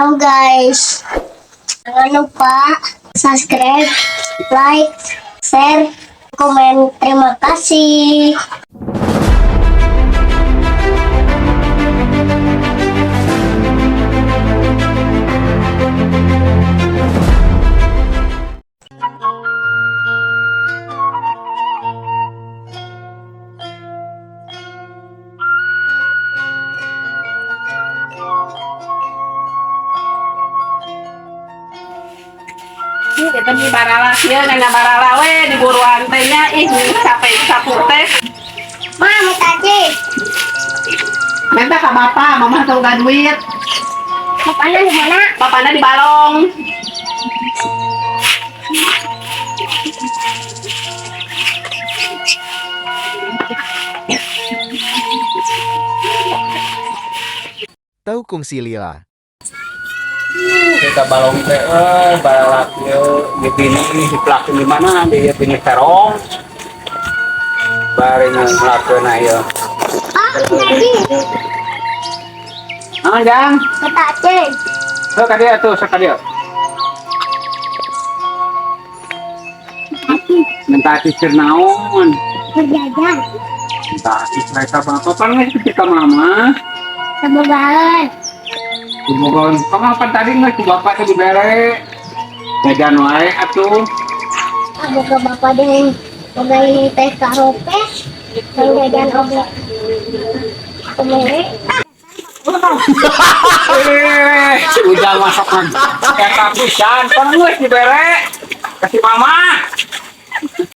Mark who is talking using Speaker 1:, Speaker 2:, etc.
Speaker 1: Halo guys, jangan lupa subscribe, like, share, komen. Terima kasih.
Speaker 2: Eta mi barala kieu nana barala we di buruan teh nya, ih, capek sapu teh.
Speaker 1: Ma, minta cik.
Speaker 2: Minta ka bapak, mama teu boga duit.
Speaker 1: Bapaknya di mana?
Speaker 2: Bapakna di balong.
Speaker 3: Tahu kungsi lila.
Speaker 4: Kita balong teh eh balak ieu di bini diplakeun di mana di ieu bini terong bari ngelakeun ieu.
Speaker 1: Ah, minta cik.
Speaker 4: Ah, jang.
Speaker 1: Minta cik.
Speaker 4: Heuh, ka dieu atuh, sok ka dieu. Minta sisir naon?
Speaker 1: Berjajan.
Speaker 4: Minta sisir ka bapak pan geus ka mama.
Speaker 1: Semoga.
Speaker 4: Dibogohan kamu pan tadi geus ku bapak teh dibere jajan wae atuh.
Speaker 1: Boga bapak dengan boga ini teh karope dan jajan obat. Kemere.
Speaker 4: Eh, udah masakan. Eta pisan, pan geus dibere. Kasih mama.